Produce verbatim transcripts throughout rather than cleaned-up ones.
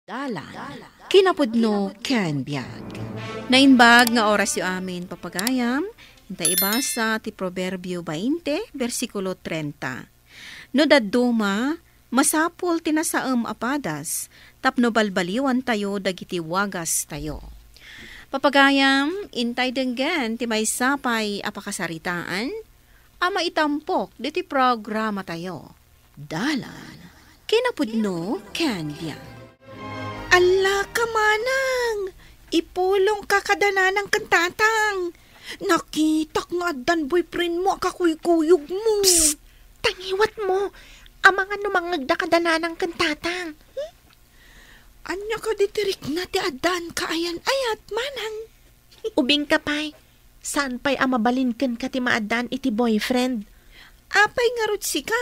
Dalan, kinapudno ken biag. Naimbag nga orasyo amin, papagayam. Inta ibasa ti Proverbio bainte, bersikulo treinta. No dadduma, masapul ti nasaem a padas, tapno balbaliwantayo dagiti wagastayo. Papagayam, intay denggen ti maysa pay a pakasaritaan a maitampok diti programatayo. Dalan, kinapudno ken biag. Alla ka manang! Ipulongka kada nanang ken tatang. Nakitak nga addan boyfriend mo a kakuykuyog mo. Psst! Tangiwat mo! Amangan no mangngegda kada nanang ken tatang. Hmm? Ania kadi ti rikna ti addan kaayan-ayat, manang? Ubing ka pay, saan pay a mabalin kenka ti maaddaan iti boyfriend? Apay ngarud sika?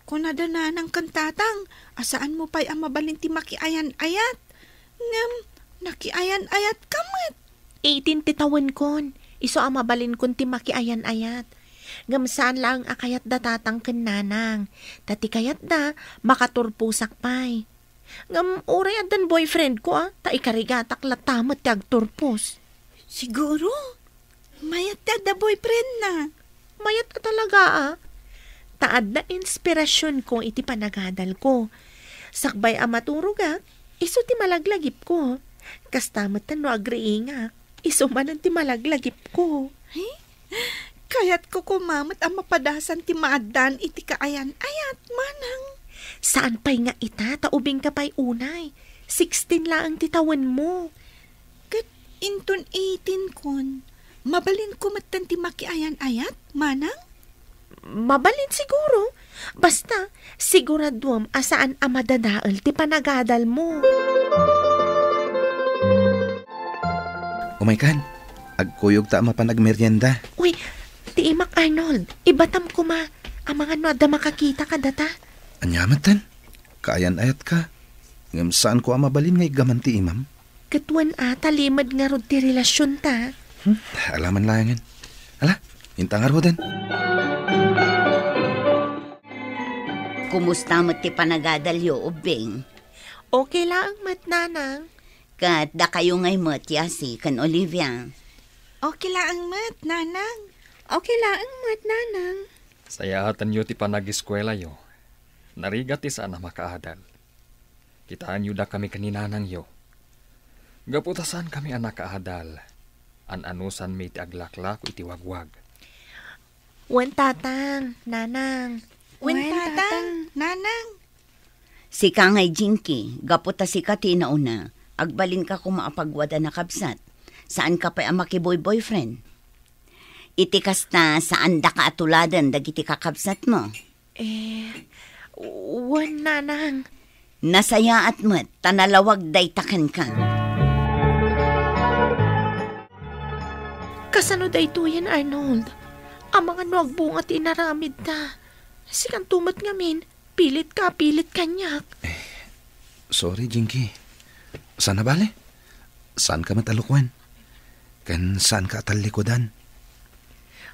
Kunada nanang ken tatang a saan mo pay a mabalin ti makiayan-ayat. Ngem, nakiayan-ayat ka met. Eighteen ti tawenkon, isu a mabalinkon ti makiayan-ayat. Ngem saan laeng a kayat da tatang ken nanang. Ta ti kayatda, makaturposak pay. Ngem uray addan boyfriend ko, a, ta ikarigatak latta met ti agturpos. Siguro, mayat ti adda boyfriend na. Mayat a talaga, a. Ta adda inspirasyon ko iti panagadal ko. Sakbay a maturogak, isu ti malaglagip ko. Kasta met no agriingak, isu manen ti malaglagip ko. Ay, kayatko koma met a mapadasan ti maaddaan iti kaayan-ayat, manang. Saan pay nga ita, ta ubing ka pay unay. Sixteen laeng ti tawenmo. Ket inton eighteen kon, mabalinko metten ti makiayan-ayat, manang? Mabalin siguro. Basta, siguraduem a saan a madadael ti panagadalmo. Umaykan, agkuyogta a mapan agmerienda. Uy, ti imak, Arnold, ibatam koma. Amangan no adda makakita kadata. Ania metten? Kaayan-ayatka. Ngem saanko a mabalin nga iggaman ti imam. Ket wen a, ta limed ngarud ti relasionta. Hmm, ala man laengen. Ala, inta ngaruden. Kumusta met ti panagadalyo, ubbing? Okay laeng met, nanang. Ket dakayo ngay met, Yasi ken Olivia? Okay laeng met, nanang. Okay laeng met, nanang. Sayaatenyo ti panageskuelayo. Narigat ti saan a makaadal. Kitaenyo dakami ken ni nanangyo. Gapu ta saankami a nakaadal, an-anusanmi iti aglaklako iti wagwag. Wen, tatang, nanang. Wen, tatang, nanang. Sika ngay, Jinky, gapu ta sika ti inauna, agbalinka koma a pagwad a nakabsat. Saanka pay a makiboy-boyfriend. Iti kasta, saandaka a tuladen dagiti kakabsatmo. Eh, wen, nanang. Nasayaat met ta nalawag dayta kenka. Kasano daytoyen, Arnold? Amangan no agbunga ti inaramidta. Sikanto met ngamin, pilit ka, pilit kaniak. Eh, sorry, Jinky. Saan a bale? Saanka met a lukuen. Ken saanka a tallikudan.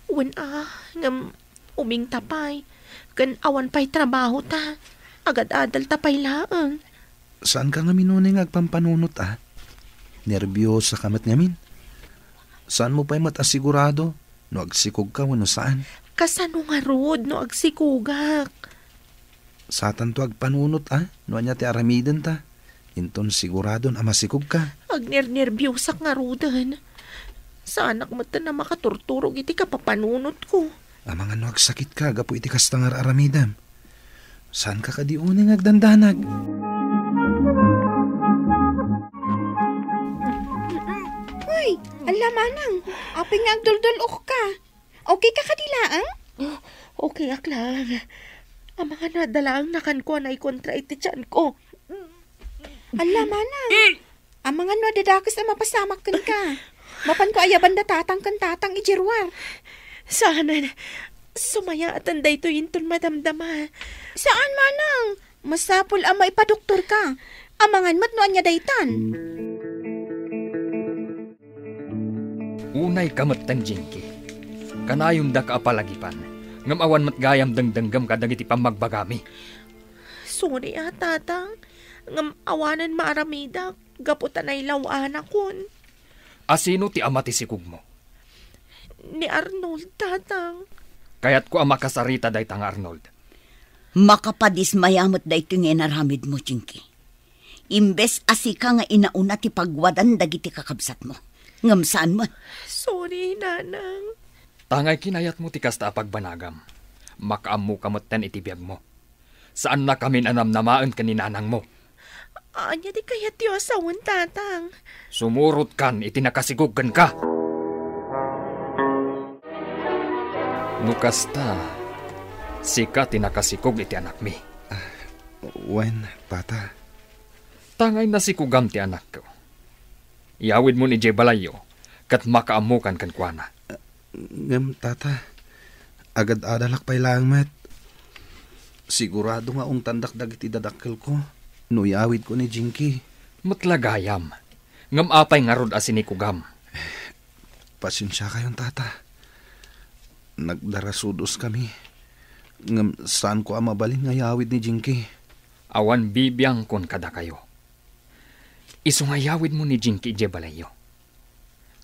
Wen a, ngem ubingta pay. Ken awan pay trabahota. Agad-adalta pay laeng. Saanka ngamin unay nga agpampanunot a? Nerbiosaka met ngamin. Saanmo pay met a sigurado no agsikogka wenno saan? Kasano ngarud no agsikogak? Satanto agpanunot a no ania ti aramidenta. Inton siguradon a masikogka. Agnernerbiosak ngaruden. Saanak metten a makaturturog iti kapapanunotko. Amangan no agsakitka gapu iti kasta nga ar-aramidem. Saanka kadi unay nga agdandanag? Uy, alla manang, apay nga agduldul-okka? Okay ka kadi laeng? Oh, okay ak laeng. Amangan no adda laeng nakanko a naikontra iti tianko. Alla manang, amangan no adda dakes a mapasamak kenka. Mapanko ayaban da tatang ken tatang idiay ruar. Saanen, sumayaaten daytoy inton madamdama. Saan manang, masapul a maipadoktorka. Amangan met no ania daytan. Unayka metten, Jinky. Kanayondaka a palagipan, ngem awan met gayam dengdenggem kadagiti pammagbagami. Sorry a, tatang. Ngem awanen maaramidak gapu ta nailaw-anakon. Asino ti ama ti sikogmo? Ni Arnold, Tatang. Kayatko a makasarita dayta nga Arnold. Makapadismaya met daytoy nga inaramidmo, Jinky. Imbes a sika nga inauna ti pagwadan dagiti kakabsatmo, ngem saan met. Sorry, Nanang. Tangay kinayatmo ti kasta a pagbanagam, makaammoka metten iti biagmo. Saannakamin a namnamaen ken ni nanangmo. Ania ti kayatyo a sawen, Tatang? Sumurotkan iti nakasigog kenka. No kasta, sika ti nakasikog iti anakmi. Wen, Tata. Tangay nasikogam ti anakko. Iyawidmon idiay balayyo, ket makaammokan kenkuana. Ngem, Tata, agad-adalak pay laeng met. Sigurado nga ungtandak dagiti dadakkelko no iyawidko ni Jinky. Met la gayam, ngem apay ngarud a sinikogam? Pasensiakayon, Tata. Nagdarasudoskami, ngem saanko a mabalin nga iyawid ni Jinky. Awan bibiangkon kadakayo. Isu nga iyawidmo ni Jinky idiay balayyo.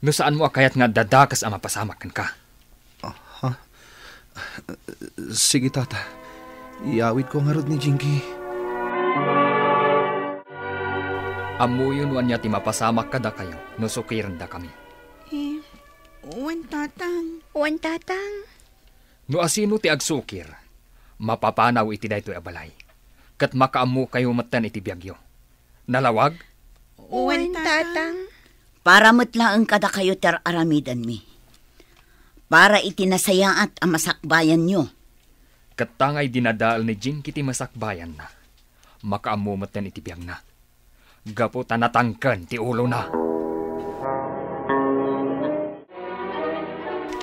No saanmo a kayat nga adda dakes a mapasamak kenka. Aha. Sige, Tata. Iyawidko ngarud ni Jinky. Ammoyo no ania ti mapasamak kadakayo no sukirendakami. Eh, wen, Tatang. Wen, Tatang. No asino ti agsukir, mapapanaw iti daytoy a balay, ket makaammokayo metten iti biagyo. Nalawag? Wen, Tatang. Para met laeng kadakayo ti ar-aramidenmi. Para iti nasayaat a masakbayanyo. Ket tangay dinadael ni Jinky ti masakbayanna, makaammo metten iti biagna. Gapu ta natangken ti ulona.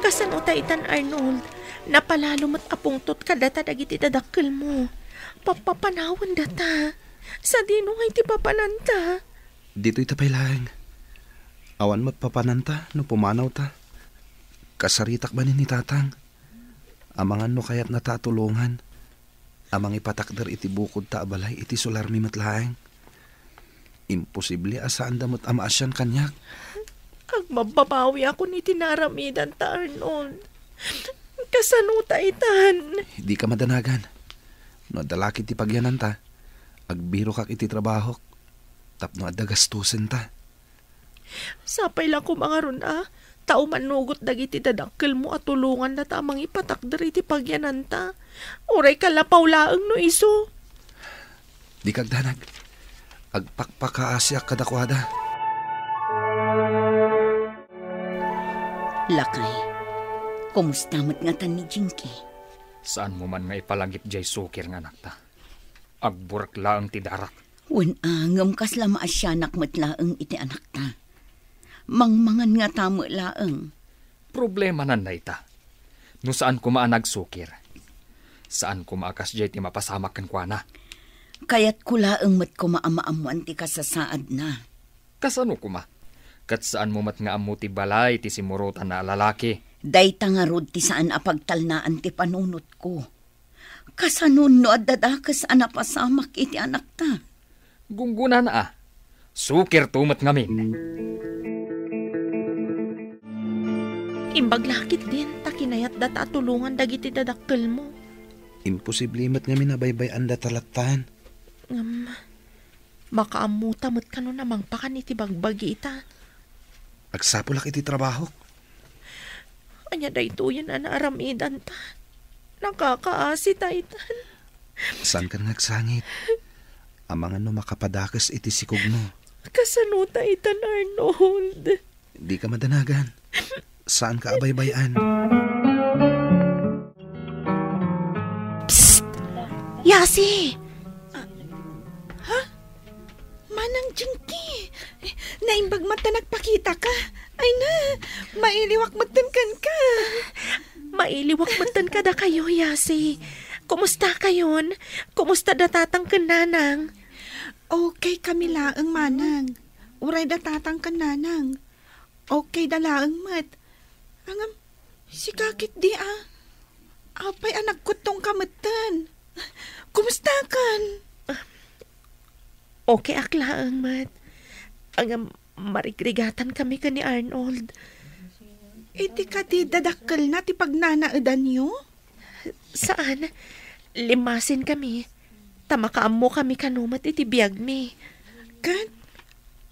Kasano ta itan, Arnold? Napalalo met a pungtot kadata dagiti dadakkelmo. Pappapanawendata. Sadino ngay ti papananta? Ditoy ta pay laeng. Awan met papananta no pumanawta. Kasaritak manen ni Tatang. Amangan no kayatnata a tulongan a mangipatakder iti bukodta a balay iti solarmi met laeng. Imposible a saanda met a maasian kaniak. Agmabbabawiakon iti naaramidanta, Arnold. Kasano ta itan? Dika madanagan. No adda la ketdi pagiananta, agbirokak iti trabahok tapno adda gastosenta. Sapay la koma ngarud a, ta umanugot dagiti dadakkelmo a tulongandata a mangipatakder iti pagiananta. Uray kallapaw laeng no isu. Dika agdanag. Agpakpakaasiak kadakuada. Lakay, kumusta met ngatan ni Jinky? Saanmo man nga ipalagip diay sukir nga anakta. Agburek laeng ti darak. Wen a, ngem kasla maasianak met laeng iti anakta. Mangmangan ngata met laeng. Problemanan dayta. No saan koma a nagsukir, saan koma a kasdiay ti mapasamak kenkuana. Kayatko laeng met koma a maammoan ti kasasaadna. Kasano koma? Ket saanmo met nga ammo ti balay ti simmurotanna a lalaki. Dayta ngarud ti saan a pagtalnaan ti panunotko. Kasanon no adda dakes a napasamak iti anakta? Gunggonana a. Sukirto met ngamin. Imbag la ketdin ta kinayatdata a tulongan dagiti dadakkelmo. Imposible met ngamin a baybay-andata lattan. Ngem, makaammota met kano a mangpakan iti bagbagi ita. Agsapulak iti trabahok. Ania daytoyen a naaramidanta? Nakakaasi ta itan. Saankan nga agsangit. Amangan no makapadakes iti sikogmo. Kasano ta itan, Arnold? Dika madanagan. Saanka a baybay-an. Psst! Yasi! Ha? Manang Jinky, naimbag met ta nagpakitaka. Ay na, mailiwak metten kenka. Mailiwak metten kadakayo, Yasi. Kumustakayon? Kumusta da Tatang ken Nanang? Okay kami laeng, Manang. Uray da Tatang ken Nanang, okay da laeng met. Ngem, sika ketdi a. Apay a nagkuttongka metten? Kumustakan? Okay ak laeng met. Ngem marigrigatan kami ken ni Arnold. Iti kadi dadakkelna ti pagnanaedanyo? Saan. Limmasin kami. Ta makaammo kami kano met iti biagmi. Ket,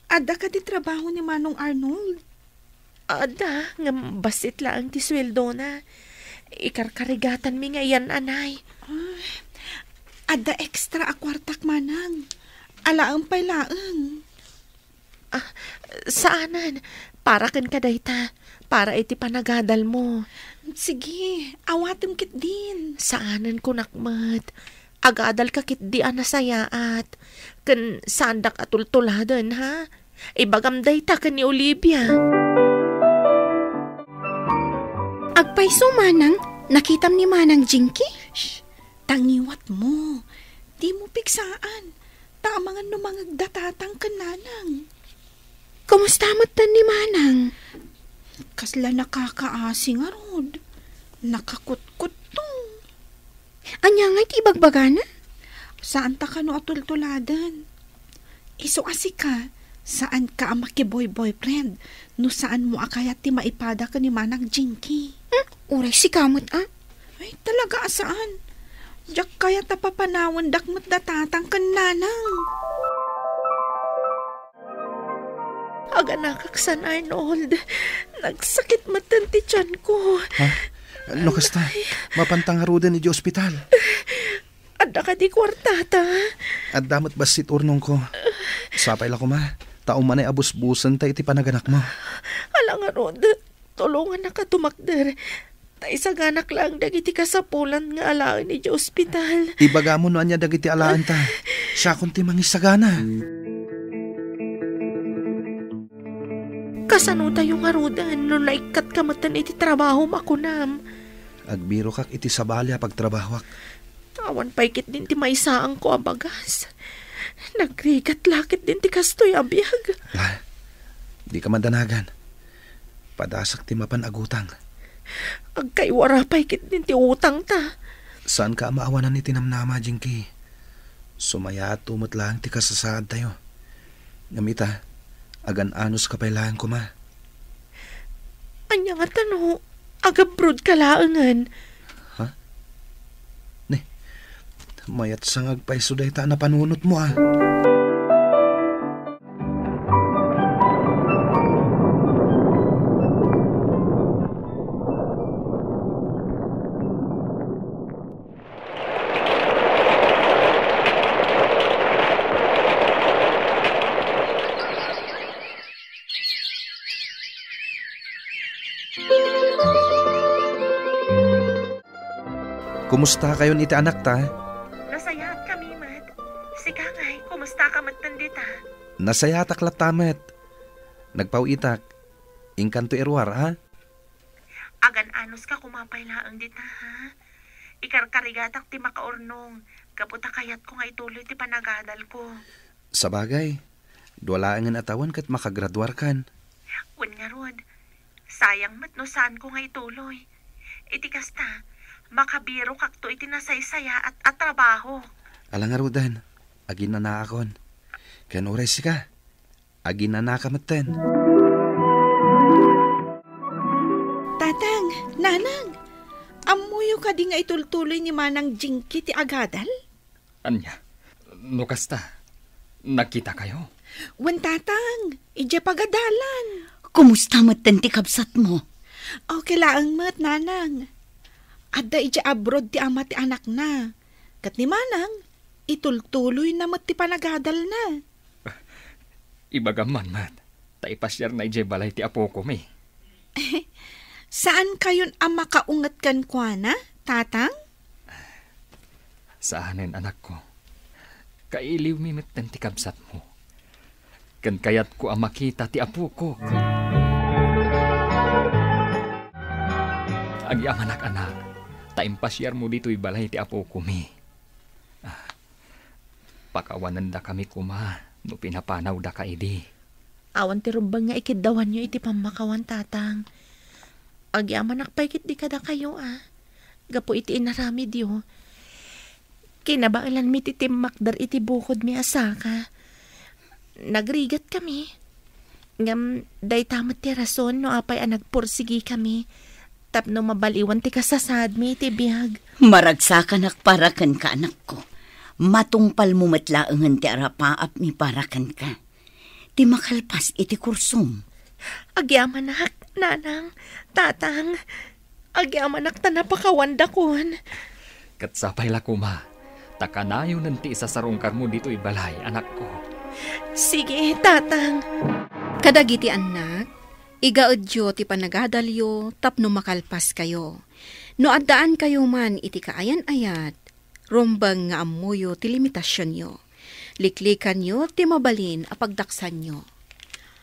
adda kadi trabaho ni Manong Arnold? Adda, ngem bassit laeng ti sueldona. Ikarkarigatanmi nga iyan-anay. Ah, adda extra a kuartak, manang. Alaem pay laeng. Ah, saanen. Para kenka dayta. Para iti panagadalmo. Sige, awatem ketdin. Saanen, kunak met. Agadalka ketdi a nasayaat. Ken saandak a tultuladen, ha? Ibagam dayta ken ni Olivia. Agpayso, manang, nakitam ni Manang Jinky? Shh! Tangiwatmo. Dimo pigsaan. Ta amangan no mangegda tatang ken nanang. Kumusta metten ni manang? Kasla nakakaasi ngarud. Nakakutkuttong. Ania ngay ti ibagbagana? Saanta kano a tultuladen. Isu a sika, saanka a makiboy-boyfriend no saanmo a kayat ti maipada ken ni Manang Jinky. Hmm, uray sika met, a? Ay, talaga a saan. Diak kayat a papanawendak met da tatang ken nanang. Aganakak san, Arnold. Nagsakit metten ti tianko. Ha? No kasta, mapanta ngaruden idiay ospital. Adda kadi kuartata? Adda met bassit urnongko. Sapay la koma, ta umanay a busbusenta iti panaganakmo. Ala ngarud, tulongannaka tumakder. Ta isaganak laeng dagiti kasapulan nga alaen idiay ospital. Ibagamo no ania dagiti alaenta. Siakon ti mangisagana. Kasanotayo ngaruden no naikkatka metten iti trabahom a kunam? Agbirokak iti sabali a pagtrabahoak. Awan pay ketdin ti maisaangko a bagas. Nagrigat la ketdin ti kastoy a biag. La, dika madanagan. Padasak ti mapan agutang. Agkaywara pay ketdin ti utangta. Saanka a maawanan iti namnama, Jinky. Sumayaatto met laeng ti kasasaadtayo. Ngem ita, agan-anuska pay laeng koma. Ania ngata no agabrodka laengen? Ha? Ne, mayat sa nga agpayso dayta a napanunotmo, a. Kumustakayon iti anakta? Nasayaatkami met. Sika ngay, kumustaka metten dita? Nasayaatak latta met. Nagpaw-itak. Inkanto iruar, a? Agan-anuska koma pay laeng dita, ha? Ikarkarigatak ti makaurnong, gapu ta kayatko nga ituloy ti panagadalko. Sabagay, dua laengen a tawen ket makagraduarkan. Wen ngarud, sayang met no saanko nga ituloy. Iti kasta, makabirokakto iti nasaysayaat a trabaho. Ala ngaruden, aginanaakon. Ken uray sika, aginanaka metten. Tatang, Nanang, ammoyo kadi nga itultuloy ni Manang Jinky ti agadal? Ania? No kasta, nagkitakayo? Wen, Tatang, idiay pagadalan. Kumusta metten ti kabsatmo? Okay laeng met, Nanang. Adda idiay abroad ti ama ti anakna. Ket ni Manang, itultuloyna met ti panagadalna. Ibagam man met, ta ipasiarna idiay balay ti apokomi. Saankayon a makaunget kenkuana, Tatang? Saanen, anakko. Kailiwmi metten ti kabsatmo. Ken kayatko a makita ti apokok. Agyamanak, anak, ta impasiarmo ditoy balay ti apokomi. Ah, pakawanendakami koma no pinapanawdaka idi. Awan ti rumbeng nga ikiddawanyo iti pammakawan, Tatang. Agyamanak pay ketdi kadakayo, a, gapu iti inaramidyo. Kinabaelanmi ti timmakder iti bukodmi a saka. nagrigat kami. Ngem dayta met ti rason no apay a nagpursigi kami tapno mabaliwan ti kasasaadmi iti biag. Maragsakanak para kenka, anakko. Matungpalmo met laengen ti arapaapmi para kenka. Ti makalpas iti kursom. Agyamanak, nanang, tatang. Agyamanak ta napakawandakon. Ket sapay la koma, ta kanayonen ti isasarungkarmo ditoy balay, anakko. Sige, tatang. Kadagiti annak, igaedyo ti panagadalyo tapno makalpaskayo. No addaankayo man iti kaayan-ayat, rumbeng nga ammoyo ti limitasionyo. Liklikanyo ti mabalin a pagdaksanyo.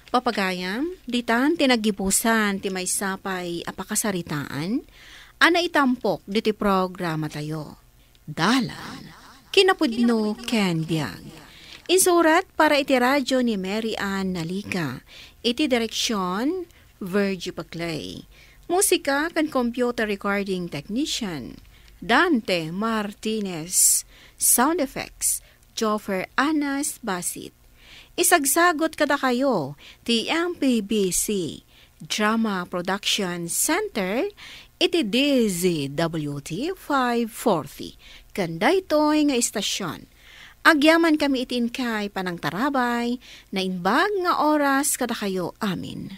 Papagayam, ditan ti naggibusan ti maysa pay a pakasaritaan a naitampok ditoy programatayo. Dalan, kinapudno ken biag. Insurat para iti radyo ni Mary Ann Naliga. Iti direksyon, Virgie Paclay. Musika ken computer recording technician, Dante Martinez. Sound effects, Joffer Anas Basit. Isagsagot kadakayo ti M P B C Drama Production Center iti D Z W T five forty. Ken daytoy nga istasyon, agyaman kami iti inkay panangtarabay, naimbag nga oras kadakayo amin.